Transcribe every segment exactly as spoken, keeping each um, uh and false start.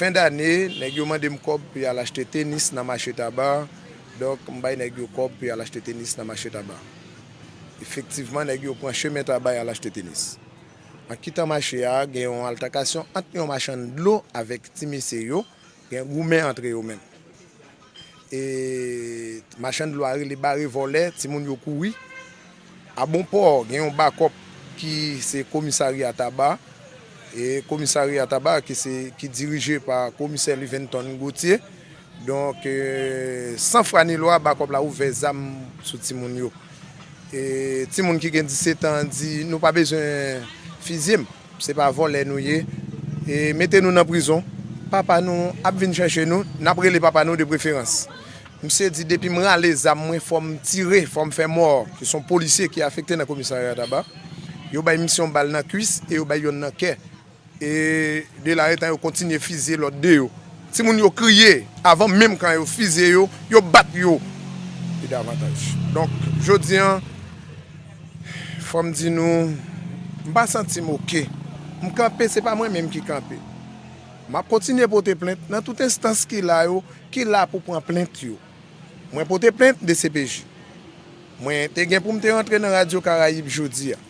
Fen dane, nèg yo mande m kòb pou y al achte tenis nan mache Taba. Donk, m bay nèg yo kòb pou y al achte tenis nan mache Taba. Efektivman, nèg yo pran chemen Taba y al achte tenis. An kitan mache a, gen yon altakasyon ant yon machann dlo avèk ti mesye yo, gen goumen antre yo menm. E machann dlo a rele bare vòlè, timoun yo kouri. A Bonpò, gen yon bakòp ki se komisarya Taba. E komisarya Taba ki se, ki dirije pa komisè Liventon Gauthier. Donk, e, san fwa ni lwa, bakòp la ouvè zam sou timoun yo. E timoun ki gen disèt an di, "Nou pa bezwen fizye m, se pa vòlè nou ye. E mete nou nan prizon. Papa nou ap vin chèche nou, n ap rele papa nou de preferans." Misye di, "Depi m rale zam mwen, fò m tire, fò m fè mò." Ki se yon polisye ki afekte nan komisarya Taba. Yo bay misye yon bal nan kwis e yo bay yonn nan kè. E de la etan yo kontinye fizye lòt de yo. Timoun yo kriye, avan menm kan yo fizye yo, yo bat yo. E davantaj. Donk, jodi a, fò m di nou, m pa santi m oke. M kanpe, se pa mwen menm ki kanpe. M ap kontinye pote plent nan tout enstans ki la yo, ki la pou pran plent yo. Mwen pote plent D C P J. Mwen te gen pou m te rantre nan Radyo Karayib jodi a.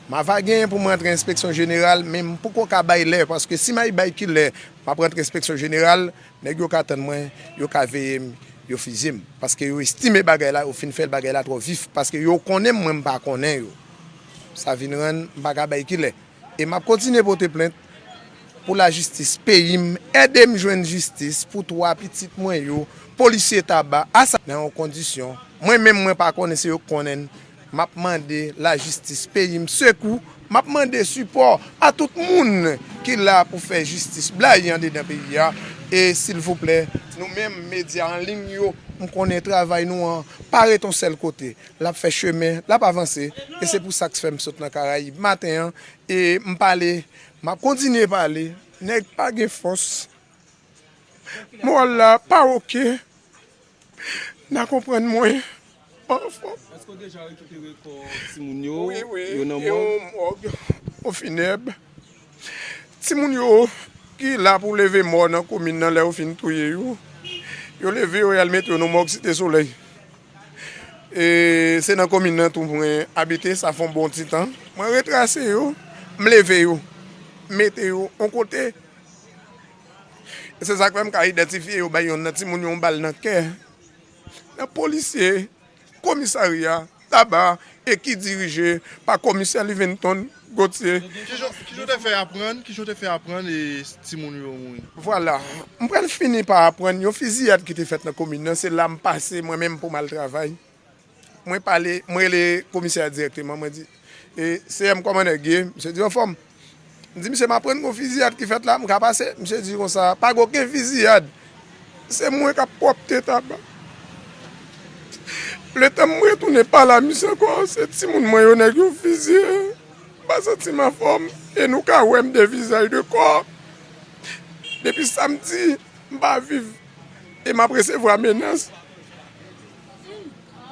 M ava genyen pou m rantre enspeksyon jeneral, men m poko ka bay lè, paske si m al bay ki lè m ap rantre enspeksyon jeneral, nèg yo ka tann mwen, yo ka veye m, yo fizye m. Paske yo estime bagay la, yo fin fè bagay la twò vif, paske yo konnen m, mwen m pa konnen yo. Sa vin rann m pa ka bay ki lè. E m ap kontinye pote plent pou lajistis peyi m ede m jwenn jistis pou twa pitit mwen yo, polisye Taba, asa nan yon kondisyon. Mwen menm, mwen pa konnen, se yo k konnen. M ap mande lajistis peyi m sekou, m ap mande sipò a tout moun ki la pou fè jistis blayi andedan peyi a. E silvouplè, nou menm medya an liy yo, m konnen travay nou an pa ret yon sèl kote. L ap fè chemen, l ap avanse. E se pou sa k fè m sot nan Karayib maten an. E m pale, m ap kontinye pale. Nèg pa gen fòs. Moral la pa oke. N a konprann mwen. Pa anfòm. Èske w deja rekipere kò timoun yo? Wi, wi, yo nan mòg? Yo mòg. O finèb. Timoun yo ki la pou leve mò nan komin nan lè yo fin touye yo, yo leve yo, y al mete yo nan mòg Site Solèy. E se nan komin nan tou mwen abite, sa fè yon bon ti tan. Mwen retrase yo, m leve yo, m mete yo yon kote. E se sa k fè m ka idantifye yo, bay yonn nan timoun yo yon bal nan kè. Nan polisye komisarya Taba e ki dirije pa komisè Liventon Gauthier. Ki jan, ki jan w te fè aprann, ki jan w te fè aprann e timoun yo mouri? Vwala, m pral fini pa aprann yon fiziyad ki te fèt nan komin nan, se la m pase mwen menm pou m al travay. Mwen pale, mwen rele komisè a dirèkteman, mwen di, "E, seyè m, kòman nèg ye?" Misye di, "Anfòm." M di, "Misye, m aprann gon fiziyad ki fèt la, m ka pase?" Misye di konsa, "Pa gen okenn fiziyad. Se mwen k ap pwòpte Taba. Letan m retounen pale a misye ankò, se timoun mwen yo nèg yo fizye. M pa santi m anfòm, e nou ka wè m de vizaj, de kò. Depi samdi, m pa viv, e m ap resevwa menas."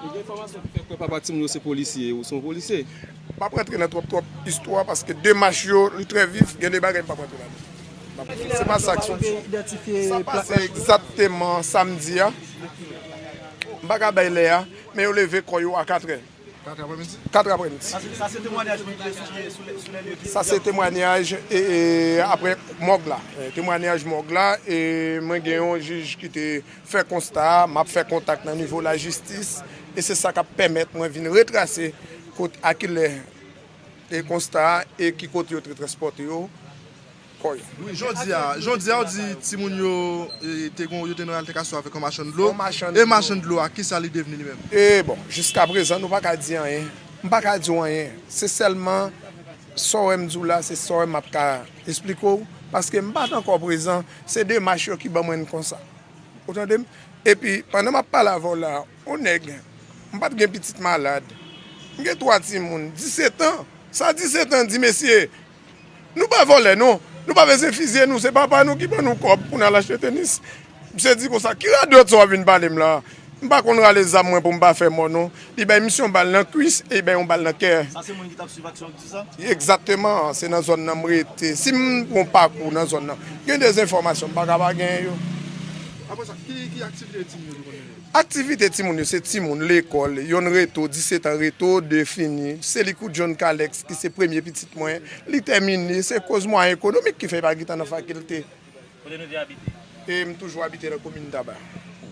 Ou gen enfòmasyon ki fè kwè papa timoun yo se polisye, ou se yon polisye? M p ap rantre nan twòp, twòp istwa, paske demach yo, li trè vif, gen de bagay m p ap rantre ladan. Se pa sa k soti. Sa pase egzakteman samdi a. M pa ka bay lè a, men yo leve kò yo a katrè. Katrè aprèmidi? Katrè aprèmidi. Sa se, sa se temwanyaj mwen ki ye sou lè, sou lè lye ki... Sa se temwanyaj, e, e, apre mòg la. E, temwanyaj mòg la, e mwen gen yon jij ki te fè konsta a, m ap fè kontak nan nivo lajistis, e se sa k ap pèmèt mwen vin retrase kot, a kilè e konsta a, e ki kote yo te transpòte yo, kò yo. Wi, jodi a, jodi a, ou di timoun yo, e, te gon, yo te nan altèkasyon avèk yon machann dlo. Yon machann dlo. E machann dlo a, kisa li devni li menm? E bon, jiskaprezan, nou pa ka di anyen. M pa ka di w anyen. Se sèlman sa w wè m di w la, se sa w wè m ap ka esplike w, paske m pa t ankò prezan. Se demach yo ki ban mwen konsa. Ou tande m? Epi, pandan m ap pale avè w la, yon nèg, m pa t gen pitit malad. M gen twa timoun, disèt an. Sa disèt an di, "Mesye, nou pa vòlè non. Nou pa bezwen fizye nou. Se papa nou ki ban nou kòb pou n al achte tenis." Misye di konsa, "Ki radòt sa w ap vin pale m la?" M pa konn rale zam mwen pou m pa fè mò non. Li bay misye yon bal nan kwis e li bay yon bal nan kè. Sa se moun ki t ap swiv aksyon ki di sa? Egzakteman, se nan zòn nan m rete. Si m pran pakou nan zòn nan, gen de enfòmasyon m pa ka pa genyen yo. Apre sa, ki, ki aktivite timoun yo te konn mennen? Aktivite timoun yo, se timoun, lekòl, yonn reto, disetan reto, de fini. Se li kou John Kalex, ki se premye pitit mwen, li tèmine, se koz mwayen ekonomik ki fè li pa gentan nan fakilte. Kote nou te abite? E m toujou abite nan komin Taba.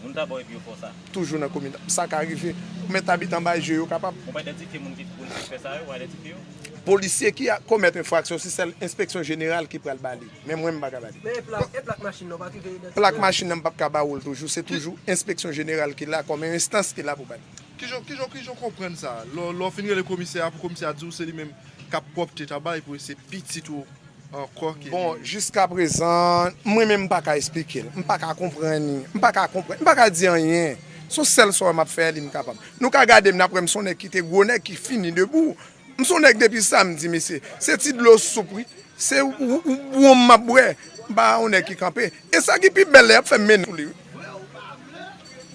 Moun Taba w epi yo fè w sa? Toujou nan komin Taba. Sa ka rive. Ou mèt abite anba je yo kapab. Ou pa idantifye moun ki, moun ki fè sa yo, ou pa idantifye yo? Polisye ki a komèt enfraksyon, se sèl enspeksyon jeneral ki pral ba li. Men mwen, m pa ka ba li. Men e plak, e plak machin nan, w pa t rive idantifye? Plak machin nan, m p ap ka ba ou l toujou. Se toujou enspeksyon jeneral ki la kòm yon enstans ki la pou ba li. Kijan, kijan, kijan w konprann sa? Lè, lè w fin rele komisè a pou komisè a di w se li menm k ap pwòpte Taba epi se pitit ou ankò ki... Bon, jiskaprezan, mwen menm m pa ka esplike l. M pa ka konprann li. M pa ka konprann. M pa ka di anyen. Se yon sèl sò m ap fè li m kapab. Nou ka gade m, n ap wè m se yon nèg ki te gwo nèg ki fini debou. M se yon nèg depi samdi, mesye. Se ti dlo soup, wi. Se w-, w-, w-, wonm m ap bwè. M pa yon nèg ki kanpe. E sa ki pi bèl la, y ap fè m mennen sou li, wi.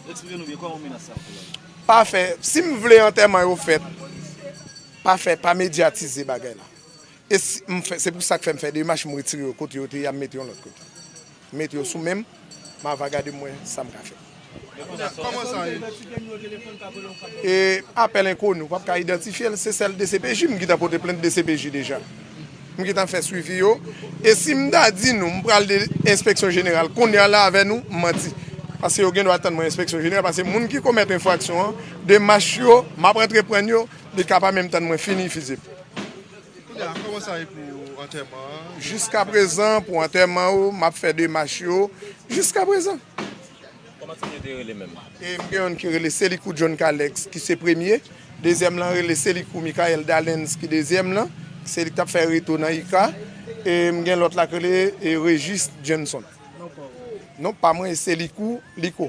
Eksplike nou byen, kòman menas sa fè la? Pa fè, si m vle antèman yo fèt, pa fè, pa medyatize bagay la. E si m fè, se pou sa k fè m fè demach, m retire yo kote yo te ye a, m mete yo lòt kote. M mete yo sou men m, m ava gade m wè sa m ka fè. Kòman sa ye? E apèl enkoni, ou p ap ka idantifye l, se sèl D C P J, m gentan pote plent D C P J deja. M gentan fè swivi yo. E si m ta di nou, m pral de enspeksyon jeneral kounye a la avè nou, m manti. Paske yo gen dwa tann mwen enspeksyon jeneral, paske moun ki komèt enfraksyon an, demach yo, m ap antreprann yo, li ka pa menm tann mwen fini fizib. Kounye a, kòman sa ye pou antèman an? Jiskaprezan, pou antèman yo, m ap fè demach yo. Jiskaprezan. Kòman timoun yo te rele menm? E m gen youn ki rele Selikou John Kalex, ki se premye. Dezyèm lan rele Selikou Michael Dalens, ki dezyèm lan. Se li k t ap fè reto nan Ika. E m gen lòt la k rele, e, Régis Jenson. Non pa w? Non pa mwen, e Selikou Liko.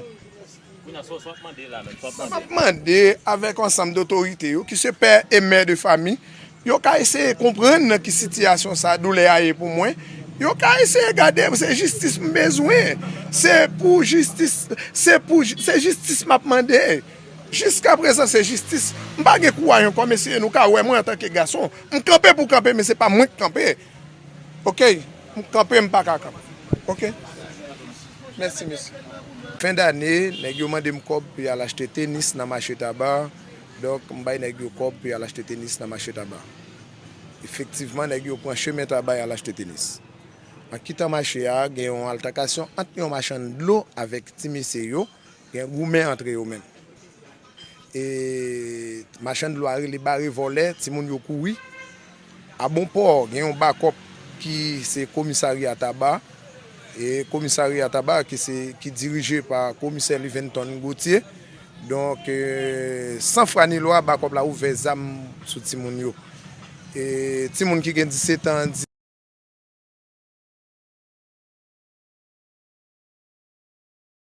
Kounye a, sa w ap mande la menm, sa w ap mande? M ap mande avèk ansanm dotorite yo, ki se pè e mè de fanmi, yo ka eseye konprann nan ki sitiyasyon sa doulè a ye pou mwen. Yo ka eseye gade, se jistis m bezwen. Se pou jistis, se pou ji-, se jistis m ap mande. Jiskaprezan, se jistis. M pa gen kouraj ankò, mesye, nou ka wè mwen antanke gason. M kanpe pou kanpe, men se pa mwen k kanpe. Oke, m kanpe, m pa ka kanpe. Oke? Mèsi, mesye. Fen dane, nèg yo mande m kòb pou y al achte tenis nan mache Taba. Donk, m bay nèg yo kòb pou y al achte tenis nan mache Taba. Efektivman, nèg yo pran chemen Taba y al achte tenis. An kitan mache a, gen yon altakasyon ant yon machann dlo avèk ti mesye yo, gen goumen antre yo menm. E machann dlo a rele bare vòlè, timoun yo kouri. A Bonpò, gen yon bakòp ki se komisarya Taba. E komisarya Taba ki se, ki dirije pa komisè Liventon Gauthier. Donk, e, san fwa ni lwa, bakòp la ouvè zam sou timoun yo. E timoun ki gen disèt an,